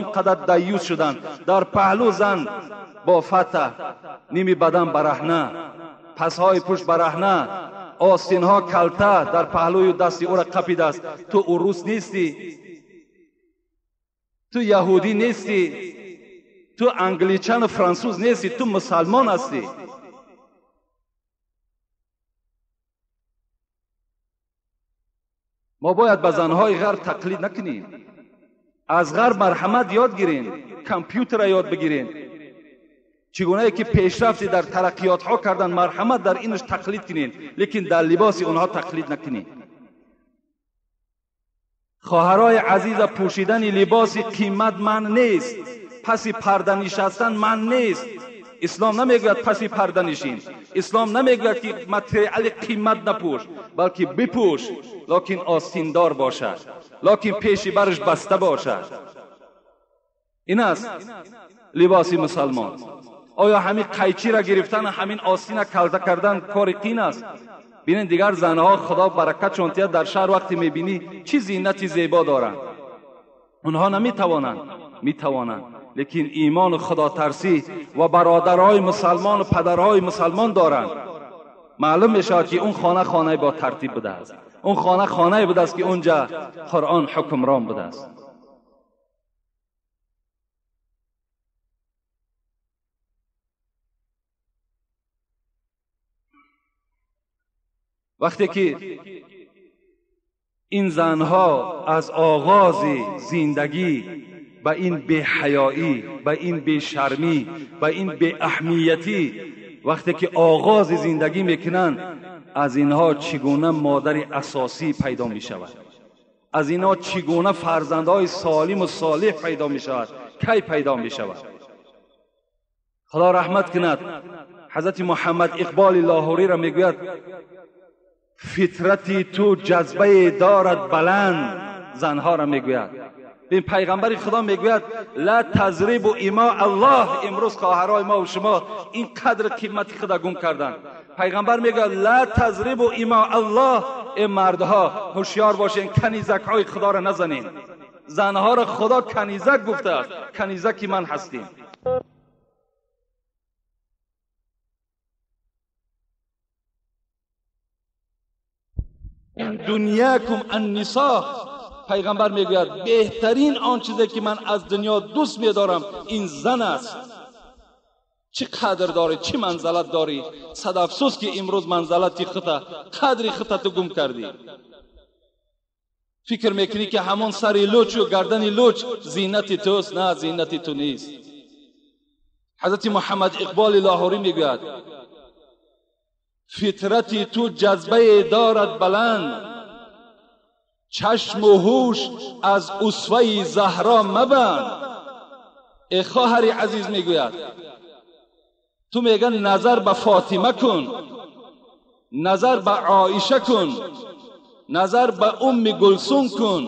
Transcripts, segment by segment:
Инқадар даюс шуданд. Дар паҳлӯ зан бо фата, ними бадан бараҳна, пасҳои пушт бараҳна, остинҳо калта дар паҳлӯю дасти ӯра қапидааст. Ту урус нестӣ, ту яҳудӣ нестӣ, ту англичану франсуз нестӣ, ту мусалмон ҳастӣ. Мо бояд ба занҳои ғарб тақлид накунем. Аз ғарб марҳамат ёд гирем, компютера ёд бигирем. Чӣ гунае ки пешрафти дар тараққиётҳо кардан, марҳамат дар инаш тақлид кунем, лекин дар либоси онҳо тақлид накунем. Хоҳарои азиза, пӯшидани либоси қимат манъ нест, паси парда нишастан манъ нест. Ислом намегӯяд паси парда нишин, ислом намегӯяд ки материали қимат напӯш, балки бипӯш, локин остиндор бошад, локин пеши бараш баста бошад. Ин аст либоси мусалмон. Оё ҳамин қайчиро гирифтан, ҳамин остина калта кардан кори қин аст? Бинед, дигар занҳо, худо баракатшон диҳад, дар шаҳр вақте мебинӣ чӣ зинати зебо доранд. Онҳо наметавонанд, метавонанд, лекин имону худотарсӣ ва бародарҳои мусалмону падарҳои мусалмон доранд. Маълум мешавад ки он хона хонаи бо тартиб будааст, он хона хонае будааст ки онҷа Қуръон ҳукмрон будааст. Вақте ки ин занҳо аз оғози зиндагӣ ба ин беҳаёӣ, ба ин бешармӣ, ба ин беаҳамиятӣ вақте ки оғози зиндагӣ мекунанд, аз инҳо чӣ гуна модари асосӣ пайдо мешавад? Аз инҳо чӣ гуна фарзандҳои солиму солеҳ пайдо мешавад? Кай пайдо мешавад? Худо раҳмат кунад ҳазрати Муҳаммад Иқболи Лоҳуриро, мегӯяд: фитрати ту ҷазбае дорад баланд. Занҳоро мегӯяд. Бин, пайғамбари худо мегӯяд: ла тазрибу има Аллоҳ. Имрӯз хоҳарои мо ва шумо ин қадр қимати худа гум карданд. Пайғамбар мегӯяд: ла тазрибу има Аллоҳ. Э мардҳо, ҳушёр бошен, канизакҳои худоро назанен. Занҳоро худо канизак гуфтааст, канизаки ман ҳастем. Дунякум аннисо. Пайғамбар мегӯяд: беҳтарин он чизе ки ман аз дунё дӯст медорам ин зан аст. Чӣ қадр дорӣ, чӣ манзалат дорӣ? Сад афсӯс ки имрӯз манзалати хута, қадри хута ту гум кардӣ. Фикр мекунӣ ки ҳамон сари лӯчу гардани лӯч зинати туст. На, зинати ту нест. Ҳазрати Муҳаммад Иқболи Лоҳурӣ мегӯяд: фитрати ту ҷазбае дорад баланд, чашму ҳуш аз усваи Заҳро мабанд. Э хоҳари азиз, мегӯяд, ту мегӯяд назар ба Фотима кун, назар ба Оиша кун, назар ба Умми Гулсум кун,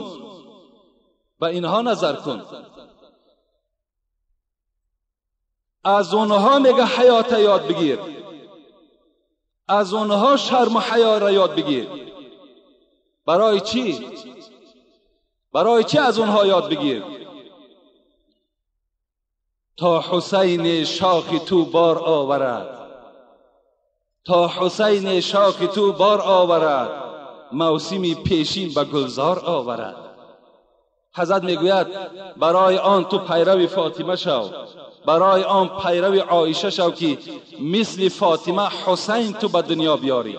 ба инҳо назар кун. Аз онҳо мега ҳаёта ёд бигир, аз онҳо шарму ҳаёро ёд бигир. Барои чӣ? Барои чӣ аз онҳо ёд бигир? То Ҳусайни шохи ту бор оварад, то Ҳусайни шохи ту бор оварад, мавсими пешин ба гулзор оварад. Ҳазрат мегӯяд: барои он ту пайрави Фотима шав, барои он пайрави Оиша шав ки мисли Фотима Ҳусайн ту ба дунё биёрӣ,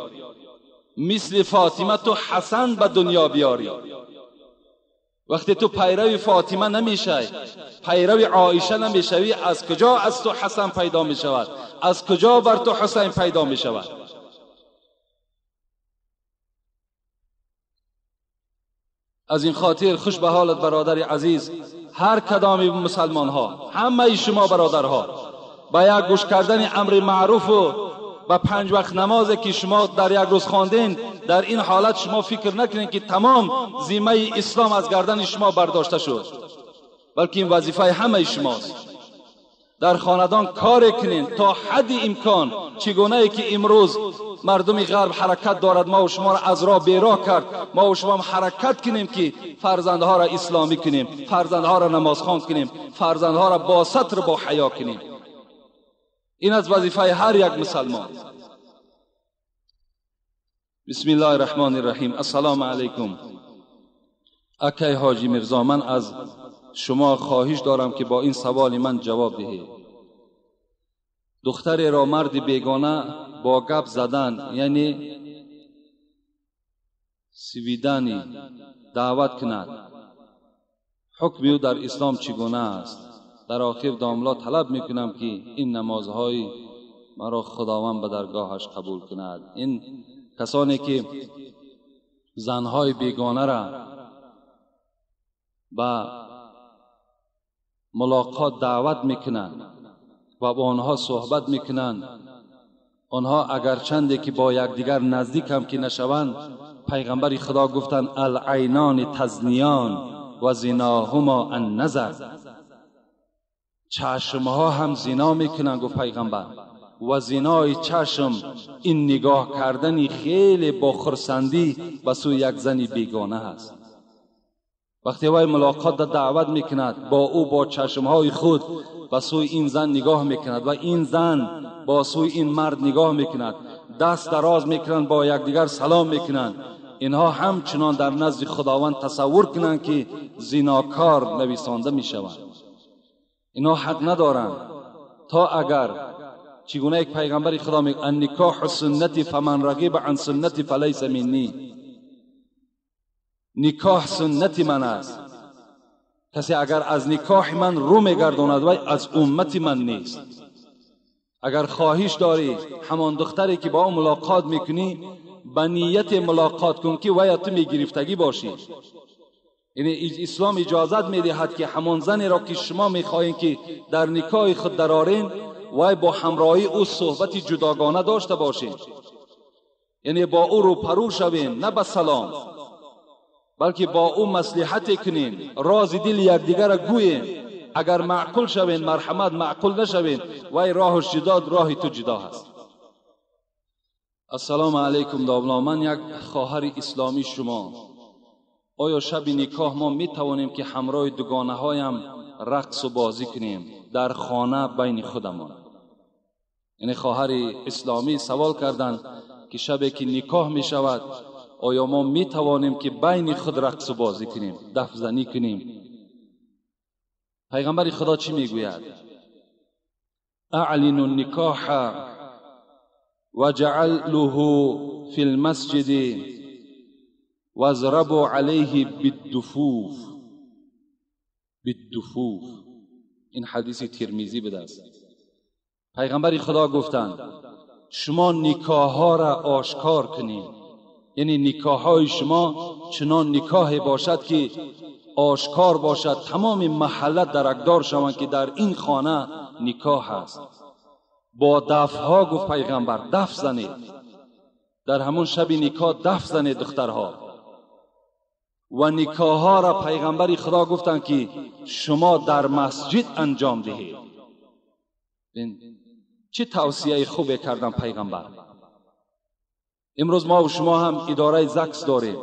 мисли Фотима ту Ҳасан ба дунё биёрӣ. Вақте ту пайрави Фотима намешавӣ, пайрави Оиша намешавӣ, аз куҷо аз ту Ҳасан пайдо мешавад? Аз куҷо бар ту Ҳусайн пайдо мешавад? Аз ин хотир хуш ба ҳолат бародари азиз, ҳар кадоми мусалмонҳо, ҳамаи шумо бародарҳо, ба як гӯш кардани амри маъруфу ба панҷ вақт намозе ки шумо дар як рӯз хонден, дар ин ҳолат шумо фикр накунед ки тамом зиммаи ислом аз гардани шумо бардошта шуд, балки ин вазифаи ҳамаи шумост. дар хонадон коре кунем то ҳадди имкон, чигунае ки имрӯз мардуми ғарб ҳаракат дорад, мо шуморо аз роҳ бероҳ кард, мо шумо ҳам ҳаракат кунем ки фарзандҳоро исломӣ кунем, фарзандҳоро намозхон кунем, фарзандҳоро бо сатр бо ҳаё кунем. Ин аз вазифаи ҳар як мусалмон. بسم الله الرحمن الرحیم. السلام علیکم. اکی حاجی میرزا، من از شما خواهش دارم که با این سوال من جواب دهید. دختری را مرد بیگانه با گپ زدن یعنی سویدانی دعوت کند، حکم او در اسلام چگونه است؟ در آخر داملا طلب میکنم که این نمازهای مرا خداوند به درگاهش قبول کند. این کسانی که زنهای بیگانه را به ملاقات دعوت میکنند و با آنها صحبت میکنند، آنها اگرچنده که با یکدیگر نزدیک هم که نشوند، پیغمبر خدا گفتند العینان تزنیان و زناهما النظر. چشمها هم زنا میکنند گفت پیغمبر، و زنای چشم این نگاه کردنی خیلی با خرسندی به سوی یک زن بیگانه هست. وقتی وی ملاقات دعوت میکند، با او با چشمهای خود به سوی این زن نگاه میکند و این زن با سوی این مرد نگاه میکند، دست دراز میکنند، با یکدیگر سلام میکنند. اینها همچنان در نزد خداوند تصور کنند که زناکار نویسانده میشوند. اینها حق ندارند تا اگر چگونه یک پیغمبر خدا میگه النکاح سنتی فمن رغب عن سنتی فلیس منی. نکاح سنت من است، کسی اگر از نکاح من رو میگرداند وی از امت من نیست. اگر خواهش داری همان دختری که با او ملاقات میکنی به نیت ملاقات کن که وی تو میگرفتگی باشی. یعنی اسلام اجازت میدهد که همان زنی را که شما میخواهید که در نکاح خود درارین وی با همراهی او صحبت جداگانه داشته باشین، یعنی با او رو پرو شوین، نه به سلام، بلکه با او مصلحت کنین، راز دل یکدیگر را گویین. اگر معقول شوین مرحمت، معقول نشوین وی راهش جدا، راه تو جدا هست. السلام علیکم دابلا، من یک خواهر اسلامی شما، آیا شب نکاح ما می توانیم که همراه دوگانه هایم رقص و بازی کنیم در خانه بین خودمان؟ یعنی خواهر اسلامی سوال کردند که شبی که نکاح می شود آیا ما می توانیم که بین خود رقص و بازی کنیم، دف زنی کنیم؟ پیغمبر خدا چی میگوید؟ اعلنوا النکاح وجعلوه فی المسجد واضربوا علیه بالدفوف. بالدفوف، این حدیث ترمذی بوده است. پیغمبر خدا گفتند شما نکاح ها را آشکار کنید، یعنی نکاح های شما چنان نکاح باشد که آشکار باشد، تمام محله درکدار شوند که در این خانه نکاح است. با دف ها گفت پیغمبر دف زنید، در همون شب نکاح دف زنید دخترها. و نکاح ها را پیغمبر خدا گفتند که شما در مسجد انجام دهید. چه توصیه خوبی کردن پیغمبر. امروز ما و شما هم اداره زکس داریم،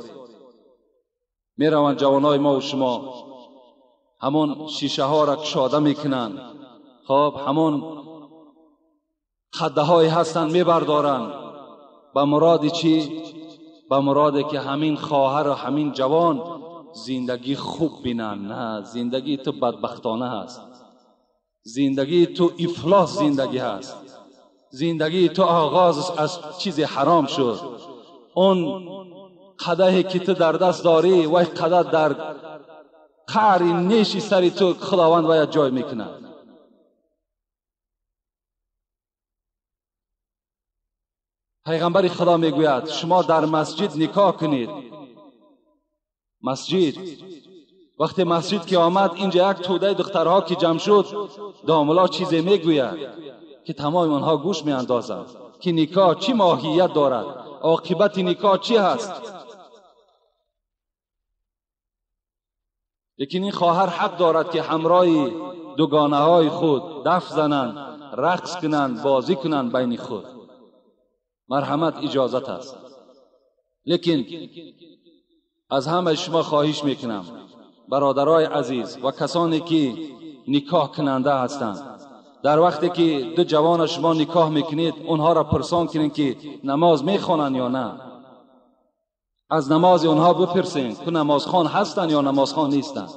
میروند جوانای ما و شما همون شیشه ها را کشاده میکنن، خب همون خده های هستن میبردارن، به مراد چی؟ به مراد که همین خواهر و همین جوان زندگی خوب بینن. نه، زندگی تو بدبختانه هست، زندگی تو افلاس زندگی هست، زندگی تو آغاز از چیز حرام شد. اون قدحی که تو در دست داری وای قدح در قعر نیشی سری تو خداوند باید جای میکنه. پیغمبر خدا میگوید شما در مسجد نکاح کنید. مسجد، وقتی مسجد که آمد اینجا یک توده دخترها که جمع شد، داملا چیزی میگوید که تمام آنها گوش میاندازند که نکاح چی ماهیت دارد، عاقبت نکاح چی هست. لیکن این خواهر حق دارد که همراه дугонае худ даф зананд, рақс кунанд, бозӣ кунанд байни худ. Марҳамат, иҷозат аст. Лекин аз ҳамаи шумо хоҳиш мекунам, бародарои азиз ва касоне ки никоҳ кунанда ҳастанд, дар вақте ки ду ҷавона шумо никоҳ мекунед, онҳоро пурсон кунед ки намоз мехонанд ё на. Аз намози онҳо бипурсед ки намозхон ҳастанд ё намозхон нестанд.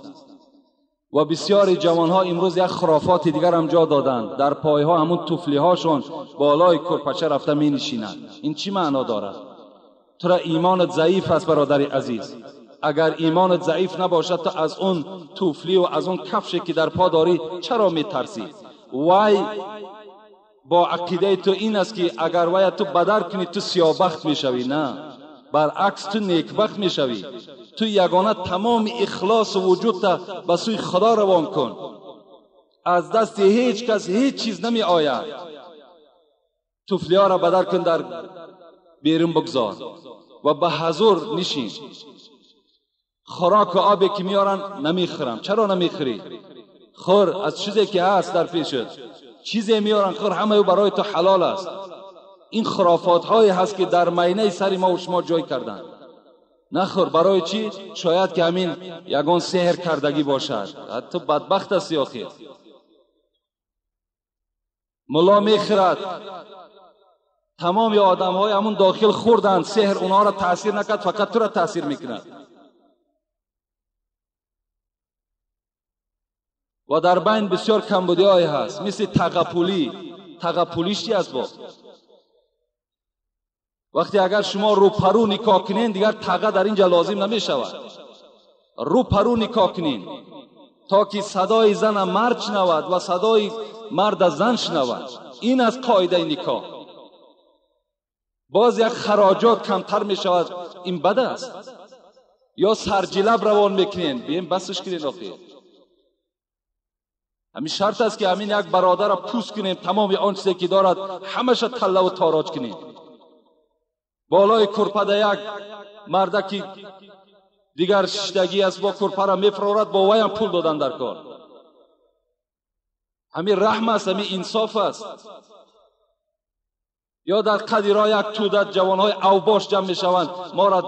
Ва бисёри ҷавонҳо имрӯз як хурофоти дигар ҳам ҷо доданд. Дар пойҳо ҳамун туфлиҳошон болои курпача рафта менишинанд. Ин чӣ маъно дорад? Тура имонат заиф аст, бародари азиз. Агар имонат заиф набошад, ту аз он туфли ва аз он кафше ки дар по дорӣ чаро метарсӣ? Вай бо ақидаи ту ин аст ки агар вая ту бадар кунӣ, ту сиёбахт мешавӣ. На, баръакс, ту некбахт мешавӣ. Ту ягона тамоми ихлосу вуҷудта ба сӯи Худо равон кун. Аз дасти ҳеҷ кас ҳеҷ чиз намеояд. Туфлиҳоро бадар кун, дар берун бигзор ва ба ҳазур нишин. Хӯроку обе ки меоранд намехӯрам. Чаро намехӯрӣ? Хӯр аз чизе ки ҳаст дар пешат. Чизе меоранд, хӯр, ҳамаи барои ту ҳалол аст. Ин хурофотҳое ҳаст ки дар майнаи сари мо шумо ҷой карданд. Нахӯр, барои чӣ? Шояд ки ҳамин ягон сеҳр кардагӣ бошад. Ту бадбахт ҳасти охир. Мулло мехӯрад, тамоми одамҳои ҳамун дохил хӯрданд, сеҳр онҳоро таъсир накард, фақат туро таъсир мекунад. Ва дар байн бисёр камбудиҳое ҳаст, мисли тағапулӣ. Тағапулиш чи аст? Бо вақте агар шумо рӯпарӯ никоҳ кунед, дигар таға дар инҷа лозим намешавад. Рӯпарӯ никоҳ кунед то ки садои зана мард шунавад ва садои марда зан шунавад. Ин аст қоидаи никоҳ. Боз як хароҷот камтар мешавад, ин бад аст. Ё сарҷилаб равон мекунед, бием басш кунед охир. Ҳамин шарт аст ки ҳамин як бародарро пӯст кунем, тамоми он чизе ки дорад ҳамаша таллаву тороҷ кунем. Болои курпада як мардаки дигар шиштагӣ аст, бо курпара мефурорад, бо ваям пул додан дар кор. Ҳамин раҳм аст, ҳамин инсоф аст. Ё дар қади роҳ як тӯда ҷавонҳои авбош ҷамъ мешаванд, моро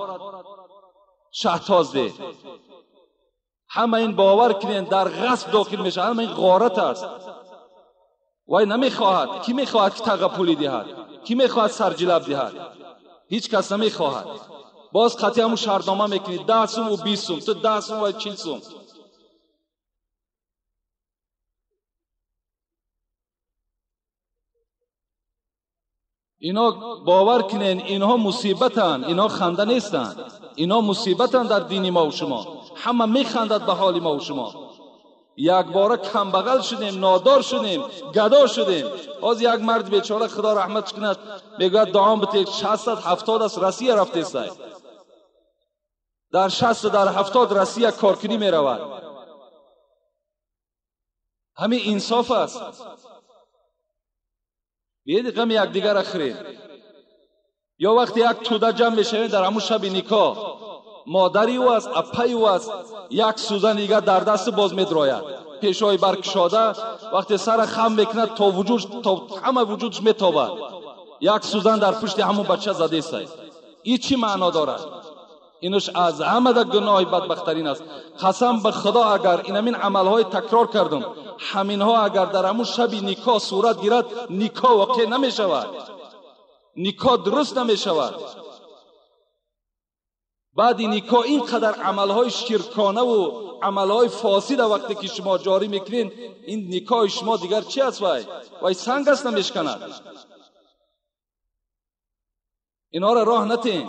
шаҳтоз де. Ҳама ин бовар кунед, дар ғасб дохил мешавад, ҳама ин ғорат аст. Вай намехоҳад. Кӣ мехоҳад ки тағапулӣ диҳад? Кӣ мехоҳад сарҷилаб диҳад? Ҳеҷ кас намехоҳад. Боз қатъи ҳамун шартнома мекунӣ, 10 сум ва 20 сум, ту 10 сум ва 40 сум. Ино бовар кунед, инҳо мусибатанд, инҳо ханда нестанд. Инҳо мусибатанд дар дини мо ва шумо. Ҳама механдад ба ҳоли мо ва шумо. Якбора камбағал шудем, нодор шудем, гадо шудем. Ҳозир як мард бечора, Худо раҳматш кунад, мегӯяд дуом битед, 60-70 аст, Россия рафтестай. Дар 60 дар 70 Россия коркунӣ меравад. Ҳамин инсоф аст. Биед ғами якдигарро хӯрем. Ё вақте як тӯда ҷамъ мешавем дар ҳамун шаби никоҳ, модари ӯ аст, аппаи ӯ аст, як сӯзан дигар дар дасту боз медрояд, пешҳои баркушода, вақте сара хам мекунад, то вуҷуд, то ҳама вуҷудш метобад. Як сӯзан дар пушти ҳамун бача задесай. Ин чӣ маъно дорад? Инаш аз ҳамада гуноҳи бадбахттарин аст. Қасам ба Худо, агар ин ҳамин амалҳои такрор кардум, ҳаминҳо агар дар ҳамун шаби никоҳ сурат гирад, никоҳ воқеъ намешавад, никоҳ дуруст намешавад. Баъди никоҳ ин қадар амалҳои ширконаву амалҳои фосида вақте ки шумо ҷорӣ мекунед, ин никоҳи шумо дигар чи аст? Вай вай санг аст, намешканад. Инҳоро роҳ натен,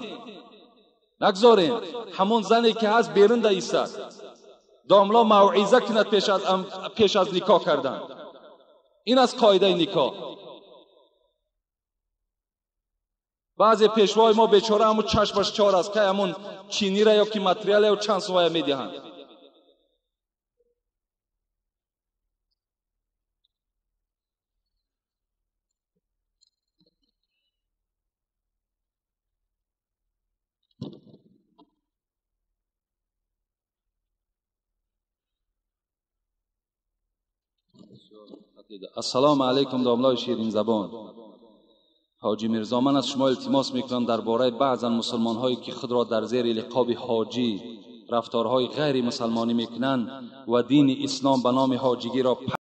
нагзорем. Ҳамон зане ки ҳаст берун даистад, домло мавъиза кунад пеш аз никоҳ кардан. Ин аст қоидаи никоҳ. Баъзе пешвои мо бечора ҳамун чашмаш чор аст, кай ҳамун чинира ё ки материала ё чанд сумая медиҳанд. Ассалому алайкум, домлаи ширинзабон ҳоҷӣ Мирзо. Ман аз шумо илтимос мекунам, дар бораи баъзан мусулмонҳое ки худро дар зери лиқоби ҳоҷӣ рафторҳои ғайримусалмонӣ мекунанд ва дини ислом ба номи ҳоҷигиро